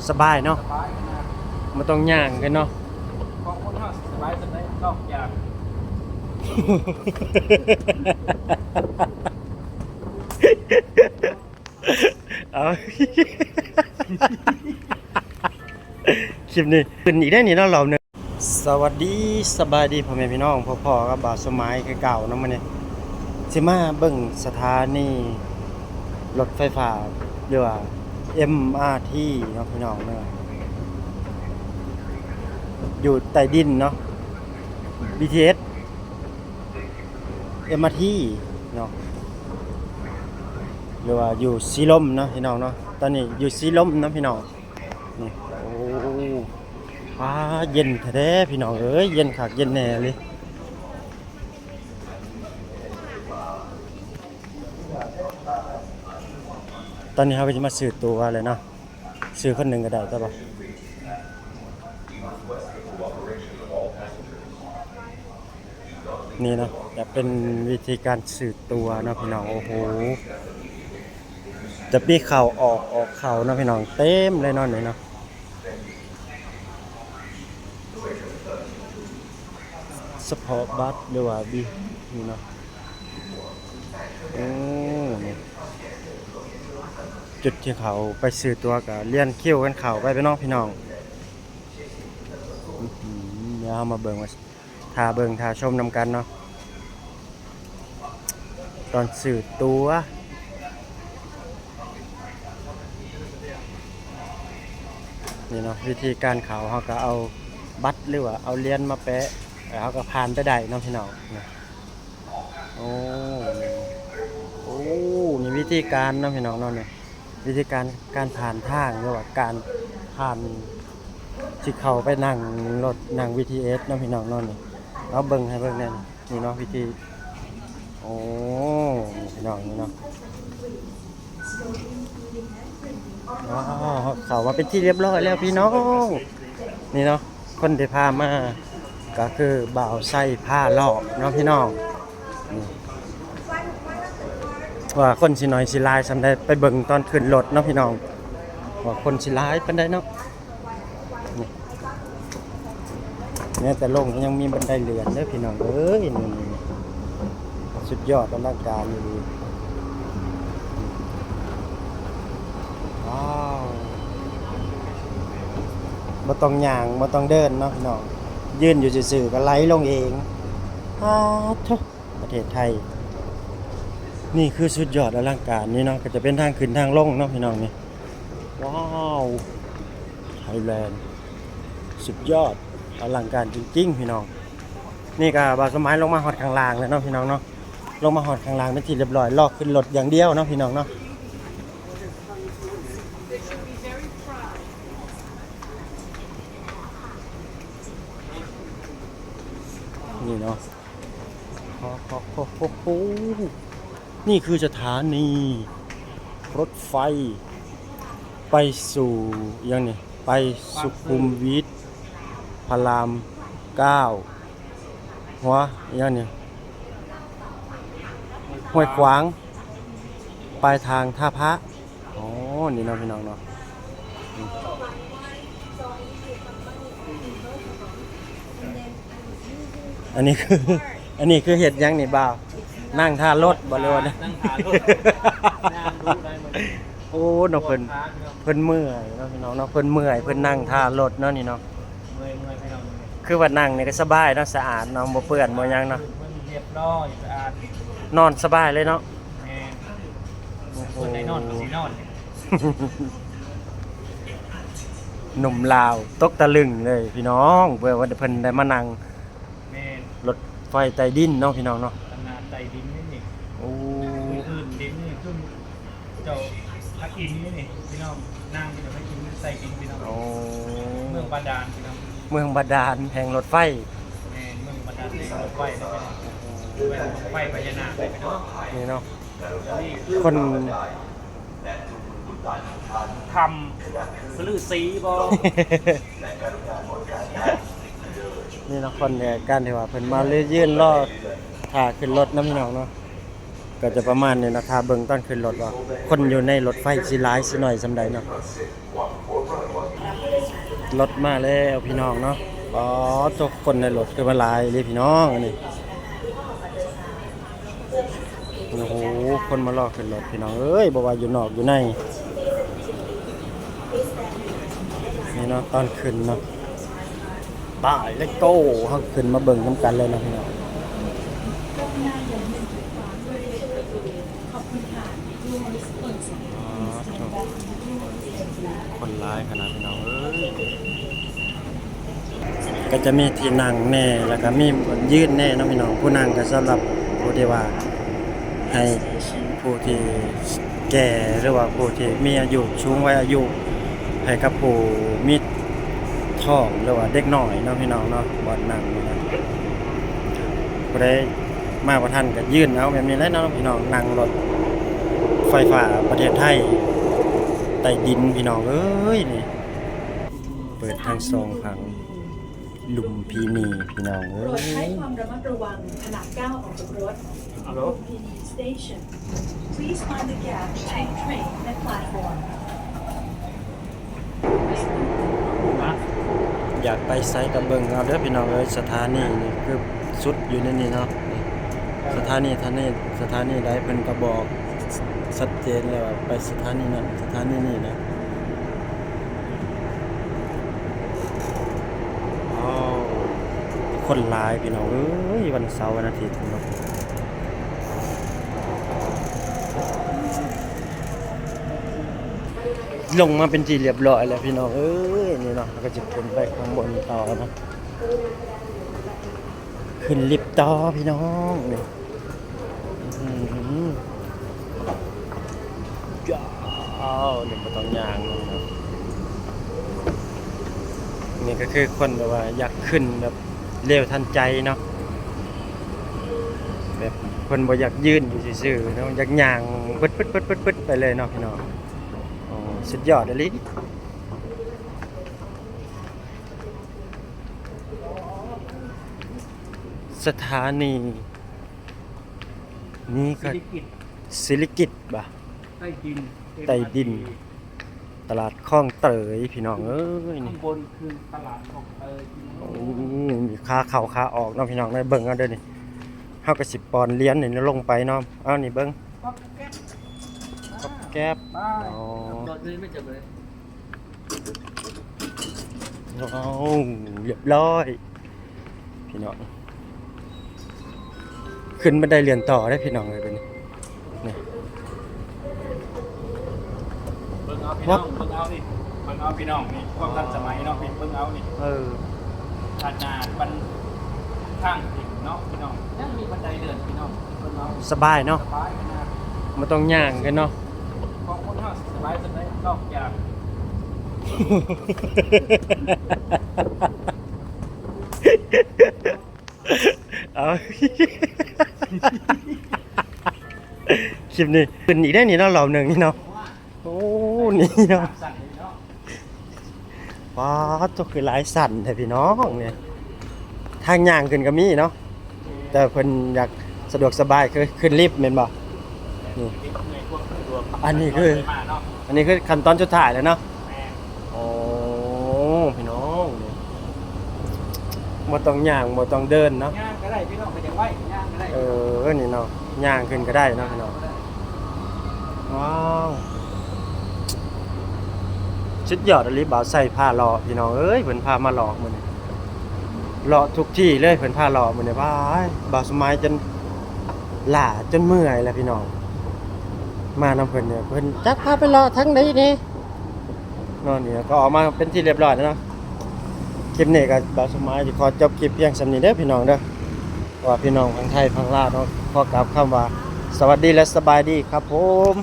ສະບາຍເນາະ ສະບາຍຂະໜາດ ບໍ່ຕ້ອງຍ່າງກັນເນາະ ຂອງຄົນເຮົາຊິສະບາຍສ່ຳໃດ ນອກຈາກ ເອົາ ຄລິບນີ້ຂຶ້ນອີກໄດ້ນີ້ເນາະ ລອບໜຶ່ງ. ສະຫວັດດີ ສະບາຍດີພໍ່ແມ່ພີ່ນ້ອງ ພົບພໍ້ກັບບ່າວສົມໝາຍຄືເກົ່າເນາະ ມື້ນີ້ຊິມາເບິ່ງສະຖານີລົດໄຟຟ້າ ຫຼືວ່າ ເອັມອາທີ ເນາະພີ່ນ້ອງເນາະ ຢູ່ໃຕ້ດິນເນາະ ບີທີເອສ ເອັມອາທີ ເນາະ ຫຼືວ່າຢູ່ສີລົມເນາະພີ່ນ້ອງເນາະ ຕອນນີ້ຢູ່ສີລົມເນາະພີ່ນ້ອງ. ນີ້ ໂອ້ ຟ້າເຢັນແທ້ໆ ພີ່ນ້ອງເອີຍ ເຢັນຄັກເຢັນແນ່ເລີຍ. ຕອນນີ້ເຮົາກໍຈະມາຊື້ตั๋ວແລ້ວເນາະ ຊື້ຄົນໜຶ່ງກໍໄດ້ ແຕ່ວ່າ ນີ້ເນາະ ຈະເປັນວິທີການຊື້ຕົ໋ວເນາະພີ່ນ້ອງ. ໂອ້ໂຫ ຈະມີເຂົ້າອອກ ອອກເຂົ້າເນາະພີ່ນ້ອງ ເຕັມເລີຍເນາະນີ້ເນາະ ສະເພາະບັດ ຫຼືວ່າບີ ນີ້ເນາະ. ໂອ້ ຈຸດທີ່ເຂົາໄປຊື້ຕົ໋ວກໍລຽນຄິວກັນເຂົ້າໄປເນາະພີ່ນ້ອງ. ອື ດຽວເຮົາມາເບິ່ງວ່າ ຖ້າເບິ່ງຖ້າຊົມນຳກັນເນາະ ຕອນຊື້ຕົ໋ວ ນີ້ເນາະ ວິທີການເຂົ້າ ເຮົາກໍເອົາບັດ ຫຼືວ່າເອົາຫຼຽນມາແປະ ແລ້ວເຮົາກໍຜ່ານໄປໄດ້ເນາະພີ່ນ້ອງ. ໂອ້ ໂອ້ ນີ້ວິທີການເນາະພີ່ນ້ອງເນາະ ນີ້ ວິທີການ ການຜ່ານທາງ ຫຼືວ່າການຜ່ານ ຊິເຂົ້າໄປນັ່ງລົດ ນັ່ງບີທີເອສເນາະພີ່ນ້ອງເນາະ. ນີ້ ເອົາເບິ່ງໃຫ້ເບິ່ງແດ່ ນີ້ເນາະ ວິທີ ໂອ້ ພີ່ນ້ອງ ນີ້ເນາະ ວ້າວ ເຂົ້າມາເປັນທີ່ຮຽບຮ້ອຍແລ້ວພີ່ນ້ອງ. ນີ້ເນາະ ຄົນທີ່ພາມາກໍຄືບ່າວໄຊພາເລາະເນາະພີ່ນ້ອງ. ນີ້ ວ່າຄົນຊິໜ້ອຍຊິຫຼາຍສ່ຳໃດ ໄປເບິ່ງຕອນຂຶ້ນລົດເນາະພີ່ນ້ອງ ວ່າຄົນຊິຫຼາຍປານໃດເນາະ. ນີ້ ແມ້ແຕ່ລົງກໍຍັງມີບັນໄດເລື່ອນເດີພີ່ນ້ອງເອີຍ. ນີ້ ສຸດຍອດອະລັງການອີ່ຫຼີ. ວ້າວ ບໍ່ຕ້ອງຍ່າງ ບໍ່ຕ້ອງເດີນເນາະພີ່ນ້ອງ ຢືນຢູ່ຊື່ໆກໍໄຫຼລົງເອງ. ປາດໂທ້ ປະເທດໄທ ນີ້ຄືສຸດຍອດອະລັງການນີ້ເນາະ ກໍຈະເປັນທາງຂຶ້ນທາງລົງເນາະພີ່ນ້ອງນີ້. ວ້າວ ໄທແລນ ສຸດຍອດອະລັງການຈິງໆ ພີ່ນ້ອງ. ນີ້ກໍບ່າວສົມໝາຍລົງມາຮອດຂ້າງລ່າງແລ້ວເນາະພີ່ນ້ອງເນາະ ລົງມາຮອດຂ້າງລ່າງເປັນທີ່ຮຽບຮ້ອຍ ລໍຂຶ້ນລົດຢ່າງດຽວເນາະພີ່ນ້ອງເນາະ. ນີ້ເນາະ ໂອ້ໂຫ ນີ້ຄືສະຖານີລົດໄຟໄປສູ່ຫຍັງນີ້ ໄປສຸຂຸມວິດ ພະລາມເກົ້າ ຫົວຫຍັງນີ້ ຫ້ວຍຂວາງ ປາຍທາງທ່າພະ. ອໍ ນີ້ເນາະ ພີ່ນ້ອງເນາະ. ອັນນີ້ຄື ອັນນີ້ຄືເຮັດຫຍັງນີ້ບ່າວ? ນັ່ງທ່າລົດບໍ່ ຫຼືວ່າ ນັ່ງທ່າລົດ ຍ່າງດູໄດ້ມື້ນີ້. ໂອ້ ເນາະ ເພິ່ນ ເພິ່ນເມື່ອຍເນາະ ພີ່ນ້ອງເນາະ ເພິ່ນເມື່ອຍ ເພິ່ນນັ່ງທ່າລົດເນາະ ນີ້ເນາະ. ເມື່ອຍໆ ພີ່ນ້ອງ ຄືວ່ານັ່ງນີ້ກໍສະບາຍເນາະ ສະອາດເນາະ ບໍ່ເປື້ອນບໍ່ຫຍັງເນາະ ມັນຮຽບຮ້ອຍສະອາດ ນອນສະບາຍເລີຍເນາະ. ແມ່ນ ໂອ້ໂຫ ຄົນໄດ້ນອນກໍຊິນອນ. ໜຸ່ມລາວຕົກຕະລຶງເລີຍພີ່ນ້ອງ ເມື່ອວ່າເພິ່ນໄດ້ມານັ່ງ ແມ່ນ ລົດໄຟໃຕ້ດິນເນາະ ພີ່ນ້ອງເນາະ. ຂະໜາດໃຕ້ດິນນີ້ ໂອ້ ພື້ນດິນນີ້ຄືເຈົ້າພະອິນນີ້ພີ່ນ້ອງ ນັ່ງຢູ່ໃນໃຕ້ດິນພີ່ນ້ອງ. ໂອ້ ເມືອງບາດານພີ່ນ້ອງ ເມືອງບາດານແຫ່ງລົດໄຟ. ແມ່ນ ເມືອງບາດານແຫ່ງລົດໄຟເນາະ ແມ່ນລົດໄຟພະຍານາກເລີຍພີ່ນ້ອງ ນີ້ເນາະ. ອັນນີ້ຄືຄົນ ຖ້ຳ ຫຼື ສີບໍ່? ນີ້ເນາະ ຄົນ ເອີ່ ການທີ່ວ່າເພິ່ນມາ ຫຼື ຢືນລໍຖ້າຂຶ້ນລົດນຳ ພີ່ນ້ອງເນາະ. ກໍຈະປະມານນີ້ເນາະ ຖ້າເບິ່ງຕອນຂຶ້ນລົດວ່າຄົນຢູ່ໃນລົດໄຟຊິຫຼາຍຊິໜ້ອຍສ່ຳໃດເນາະ. ລົດມາແລ້ວພີ່ນ້ອງເນາະ. ອໍ ໂທ້ ຄົນໃນລົດຄືວ່າຫຼາຍເດ້ພີ່ນ້ອງ ອັນນີ້. ໂອ້ໂຫ ຄົນມາລໍຂຶ້ນລົດພີ່ນ້ອງເອີຍ ບໍ່ວ່າຢູ່ນອກຢູ່ໃນ ນີ້ເນາະ ຕອນຂຶ້ນເນາະ. ໄປ let's go ເຮົາຂຶ້ນມາເບິ່ງນຳກັນເລີຍເນາະພີ່ນ້ອງ. ອໍ ໂທ້ ຄົນຫຼາຍຂະໜາດພີ່ນ້ອງເອີຍ. ກໍຈະມີທີ່ນັ່ງແດ່ ແລ້ວກໍມີບ່ອນຢືນແດ່ເນາະພີ່ນ້ອງ. ຜູ້ນັ່ງກໍສຳລັບຜູ້ທີ່ວ່າໃຫ້ຜູ້ທີ່ແກ່ ຫຼືວ່າຜູ້ທີ່ມີອາຍຸ ສູງວັຍອາຍຸ ໃຫ້ກັບຜູ້ມີທ້ອງ ຫຼືວ່າເດັກນ້ອຍເນາະພີ່ນ້ອງເນາະ. ບ່ອນນັ່ງນີ້ນະ ຜູ້ໃດມາບໍ່ທັນກໍຢືນເອົາແບບນີ້ແຫຼະເນາະພີ່ນ້ອງ. ນັ່ງລົດໄຟຟ້າປະເທດໄທໃຕ້ດິນພີ່ນ້ອງເອີຍ ນີ້ ເປີດທັງສອງຝັ່ງ. ລຸມພິນີພີ່ນ້ອງເອີຍ. ໂປດໃຊ້ຄວາມລະມັດລະວັງຂະນະກ້າວອອກຈາກລົດ. ຮັລໂຫຼ Lumpini Station. Please mind the gap between train and platform. ຢາກໄປໃສກໍເບິ່ງເອົາເດີພີ່ນ້ອງເອີຍ. ສະຖານີນີ້ຄືສຸດຢູ່ໃນນີ້ເນາະ. ສະຖານີ ສະຖານີ ສະຖານີໃດເພິ່ນກໍບອກຊັດເຈນແລ້ວວ່າໄປສະຖານີນັ້ນ ສະຖານີນີ້ນະ. ວ້າວ ຄົນຫຼາຍພີ່ນ້ອງເອີຍ ວັນເສົາວັນອາທິດເນາະ. ລົງມາເປັນທີ່ລຽບຮ້ອຍແລ້ວພີ່ນ້ອງເອີຍ ນີ້ເນາະ. ເຮົາກໍຈະຂຶ້ນໄປຂ້າງບົນຕໍ່ເນາະ ຂຶ້ນລິບຕໍ່ພີ່ນ້ອງ ນີ້. ອື້ຫື ວ້າວ ນີ້ບໍ່ຕ້ອງຍ່າງເນາະ. ນີ້ກໍຄືຄົນແບບວ່າຢາກຂຶ້ນແບບເລັວທັນໃຈເນາະ ແບບເພິ່ນບໍ່ຢາກຢືນຢູ່ຊື່ໆເນາະ ຢາກຍ່າງປຶດໆໆໆໄປເລີຍເນາະພີ່ນ້ອງ. ໂອ້ ສຸດຍອດອີ່ຫຼີ. ສະຖານີນີ້ກໍ ສິລິກິດ ສິລິກິດບໍ? ໃຕ້ດິນ ໃຕ້ດິນ ເອັມອາທີ ຕະຫຼາດຄອງເຕີຍພີ່ນ້ອງເອີຍ ນີ້. ຂ້າງບົນຄືຕະຫຼາດຄອງເຕີຍພີ່ນ້ອງ. ໂອ້ ມີຂາເຂົ້າຂາອອກເນາະພີ່ນ້ອງເອີຍ. ເບິ່ງເອົາເດີນີ້ ເຮົາກໍຊິປ່ອນຫຼຽນນີ້ລົງໄປເນາະ. ເອົານີ້ເບິ່ງ ກັອບແກັບ ກັອບແກັບ ໄປ ອໍ ຈອດເລີຍ ໄປຈອດເລີຍ. ວ້າວ ລຽບຮ້ອຍພີ່ນ້ອງ. ຂຶ້ນບັນໄດເລື່ອນຕໍ່ເດ້ພີ່ນ້ອງເອີຍ ບັດນີ້ ນີ້ ເບິ່ງເອົາພີ່ນ້ອງ ເບິ່ງເອົານີ້ ເບິ່ງເອົາພີ່ນ້ອງ ນີ້ຄວາມທັນສະໄໝເນາະ. ເບິ່ງເອົານີ້ ເອີ ຂະໜາດບັນ ທາງຂຶ້ນເນາະພີ່ນ້ອງ ຍັງມີບັນໄດເລື່ອນພີ່ນ້ອງ. ເບິ່ງເອົາ ສະບາຍເນາະ ສະບາຍຂະໜາດ ບໍ່ຕ້ອງຍ່າງກັນເນາະ. ຂອງຄົນເຮົາຊິສະບາຍສ່ຳໃດ ນອກຈາກ ເອົາ ຄລິບນີ້ຂຶ້ນອີກໄດ້ນີ້ເນາະ ລອບໜຶ່ງນີ້ເນາະ. ໂອ້ ນີ້ເນາະ ວ້າວ ໂທ້ ຄືຫຼາຍຊັ້ນແທ້ພີ່ນ້ອງນີ້. ທາງຍ່າງຂຶ້ນກໍມີເນາະ ແຕ່ເພິ່ນຢາກສະດວກສະບາຍຄືຂຶ້ນລິບແມ່ນບໍ່? ນີ້ ອັນນີ້ຄື ອັນນີ້ຄືຂັ້ນຕອນສຸດທ້າຍແລ້ວເນາະ. ໂອ້ ພີ່ນ້ອງ ບໍ່ຕ້ອງຍ່າງ ບໍ່ຕ້ອງເດີນເນາະ. ຍ່າງກໍໄດ້ພີ່ນ້ອງ ໄປຢາກໄວຍ່າງກໍໄດ້. ເອີ ນີ້ເນາະ ຍ່າງຂຶ້ນກໍໄດ້ເນາະພີ່ນ້ອງ. ວ້າວ ສຸດຍອດອີ່ຫຼີ ບ່າວໄຊພາເລາະພີ່ນ້ອງເອີຍ. ເພິ່ນພາມາເລາະມື້ນີ້ ເລາະທຸກທີ່ເລີຍ ເພິ່ນພາເລາະມື້ນີ້. ວ້າຍ ບ່າວສະໝາຍຈົນລ້າ ຈົນເມື່ອຍແລ້ວພີ່ນ້ອງ ມານຳເພິ່ນນີ້. ເພິ່ນຈັກພາໄປເລາະທາງໃດແດ່ ເນາະ. ນີ້ກໍອອກມາເປັນທີ່ລຽບຮ້ອຍແລ້ວເນາະ. ຄລິບນີ້ກໍບ່າວສະໝາຍຊິຂໍຈົບຄລິບພຽງສ່ຳນີ້ເດີພີ່ນ້ອງເດີ. ເພາະວ່າພີ່ນ້ອງທາງໄທທາງລາວເນາະ ຂໍກ່າວຄຳວ່າສະຫວັດດີ ແລະ ສະບາຍດີຄັບຜົມ.